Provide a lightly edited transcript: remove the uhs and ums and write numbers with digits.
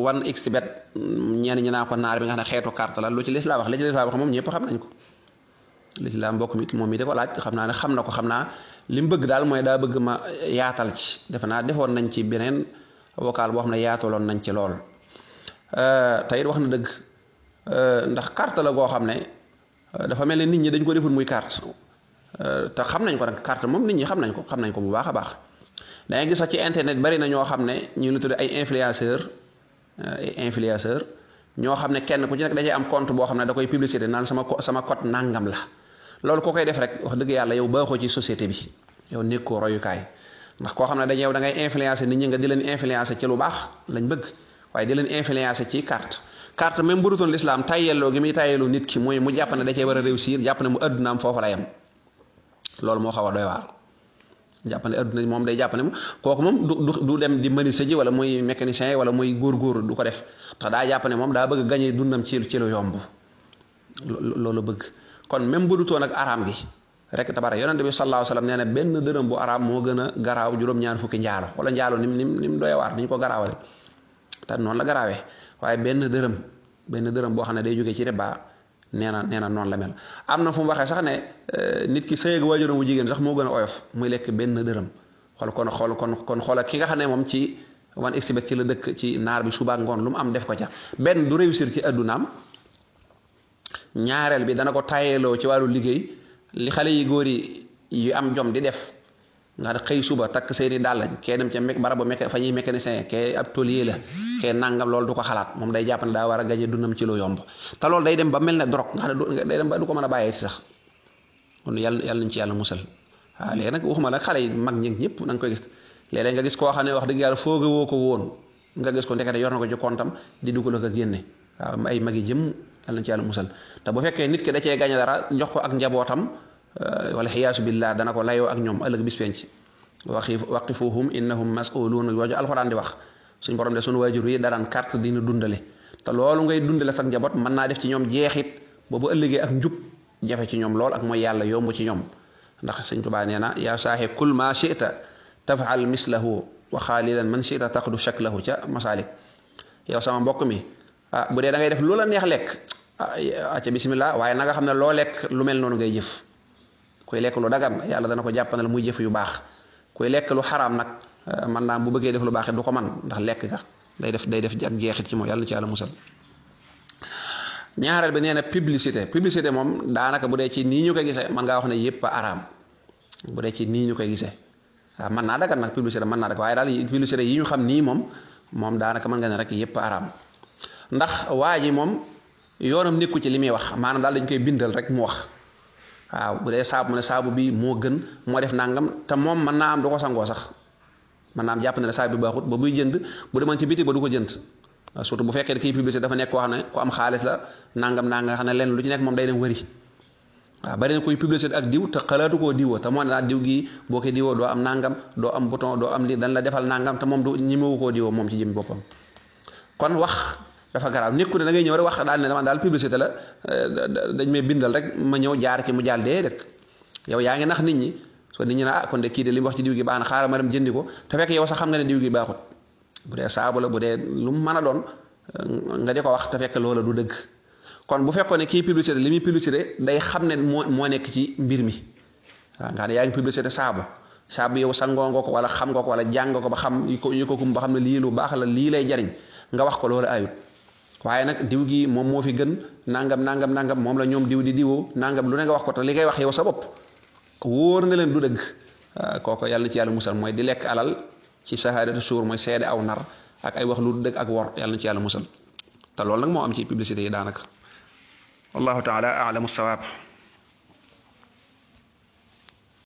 wan xbet ñenn ñi naa ko naar bi nga xam ne xeetu carte la lu ci lislaam wax li ci lislaam wax moom ñëpp xam nañ ko lislaam mbokk mi moom mi di ko laaj xam naa ne xam na ko xam naa li mu bëgg daal mooy daa bëgg ma yaatal ci defe naa defoon nañ ci beneen vocal boo xam ne yaataloon nañ ci lool te it wax na dëgg ndax carte la goo xam ne dafa mel ne nit ñi dañ ko deful muy carte te xam nañ ko nag carte moom nit ñi xam nañ ko bu baax a baax da ngay gis sax ci internet bari na ñoo xam ne ñu ngi tudd ay influenceur ñoo xam ne kenn ku ci nekk dajee am compte boo xam ne da koy publicité naan sama code nangam la loolu koo koy def rek wax dëgg yàlla yow baaxoo ci société bi yow nekkoo royukaay ndax koo xam ne dañu yow da ngay influencer nit ñi nga di leen influencer ci lu baax lañ bëgg waaye di leen influencer ci carte même bu dutoon l'islam tayyeloo gi muy tayyeloo nit ki mooy mu jàpp ne da cee war a réussir jàpp ne mu addunaam foofu la yem loolu moo xaw a doy waar jàpp ne adduna moom day jàpp ne kooku moom du dem di menuisier ji wala muy mécanicien wala muy góor du ko def ndax daa jàpp ne moom daa bëgg gañe dundam ci lu yomb loolu bëgg kon même bu dutoon ak araam gi rek tabara yonent bi sallallahu alayhi wasallam nee na benn dërëm bu araam moo gën a garaaw juróom-ñaar fukki njaalo wala njaalo ni mu doy waar ni ñu ko garaawale te noonu la garaawee waaye benn dërëm boo xam ne day jógee ci riba nee na noonu la mel am na fu mu waxee sax ne nit ki sëy ak waajuram wu jigéen sax moo gën a oyof muy lekk benn dërëm kon xool ki nga xam ne moom ci wan exhibit ci la dëkk ci naar bi suba ak ngoon lu mu am def ko ca benn du réussir ci addunaam ñaareel bi dana ko tayeloo ci wàllu liggéey li xale yi góor yi yu am jom di def nga xëy suba takk seeni dàll kee dem ca barabu fa ñuy mécanicien kee ab tôlier la kee nangam loolu du ko xalaat moom day jàpp ne daa war a gañe dundam ci lu yomb te loolu day dem ba mel ne drogue nga xam ne day dem ba du ko mën a bàyyee ci sax kon yàlla nañ ci yàlla musal waaw léegi nag waxuma nag xale yi mag ñi ñëpp na nga koy gis léeg-léeg nga gis koo xam ne wax dëgg yàlla fooga woo ko woon nga gis ko ndekete yor na ko ci kontam di dugal ko génne waaw ay mag yi jëm yàlla nañ ci yàlla musal te bu fekkee nit ki da cee gañe dara jox ko ak njabootam wala xiyaasu billah dana ko layoo ak ñoom ëllëg bis penc waqifuhum innahum mas'uluun yooju alxuraan di wax suñ borom de suñu waajur yi daraan carte dina dundale te loolu ngay dundale sax njaboot mën naa def ci ñoom jeexit ba bu ëllëgee ak njub jafe ci ñoom lool ak mooy yàlla yomb ci ñoom ndax sëñ Tuubaa nee na yaa saaxi kul ma shi'ta taf'al mislahu wa xaalilan man shi'ta taqdu shaklahu ca masaalik yow sama mbokk mi bu dee da ngay def lu la neex lekk ca bismillah waaye na nga xam ne loo lekk lu mel noonu ngay jëf kuy lekk lu dagan yàlla dana ko jàppanal muy jëf yu baax kuy lekk lu xaraam nag man naa bu bëggee def lu baax du ko man ndax lekk ga day def ak jeexit ci moom yàlla ci yàlla musal ñaareel bi nee na publicité moom daanaka bu dee ci nii ñu koy gisee man ngaa wax ne yëpp a araam bu dee ci nii ñu koy gisee waaw mën naa dagan nag publicité mën naa dagan waaye daal publicité yi ñu xam nii moom daanaka mën nga ne rek yëpp a araam ndax waa ji moom yoonam nekku ci li muy wax maanaam daal dañ koy bindal rek mu wax waaw bu dee saabu mu ne saabu bi moo gën moo def nangam te moom mën naa am du ko sangoo sax mën naa am jàpp ne saabu bi baaxut ba buy jënd bu demoon ci biti ba du ko jënd surtout bu fekkee ne kii publicité dafa nekk koo xam ne ku am xaalis la nangam nga xam ne lenn lu ci nekk moom day dem wëri waaw bari na koy publicité ak diw te xalaatu koo diwoo te moo ne diw gii boo ko diwoo doo am nangam doo am bouton doo am li dañ la defal nangam te moom du ñimewu koo diwoo moom ci jëm boppam kon wax dafa garaaw nekku ne da ngay ñëw rek wax daal ne dama daal publicité la dañ may bindal rek ma ñëw jaar ci mu jàll déedéet yow yaa ngi nax nit ñi soo nit ñi ne kon de kii de li mu wax ci diw gi baax na xaaral ma dem jëndi ko te fekk yow sax xam nga ne diw gi baaxut bu dee saabu la bu dee lu mu mën a doon nga di ko wax te fekk loola du dëgg kon bu fekkoon ne kii publicité li muy publicité day xam ne moo nekk ci mbir mi waaw nga xam ne yaa ngi publicité saabu yow sangoo nga ko wala xam nga ko wala jàng nga ko ba xam yu ko kum ba xam ne lii lu baax la lii lay jariñ nga wax ko loolu ayut waaye nag diw gi moom moo fi gën nangam moom la ñoom diw di diwoo nangam lu ne nga wax ko te li ngay wax yow sa bopp wóor na leen du dëgg kooku yàlla na ci yàlla musal mooy di lekk alal ci sahaadatu suur mooy seede aw nar ak ay wax lu dëgg ak wor yàlla na ci yàlla musal te loolu nag moo am ci publicité yi daanaka wallahu taala a'lamu sawaab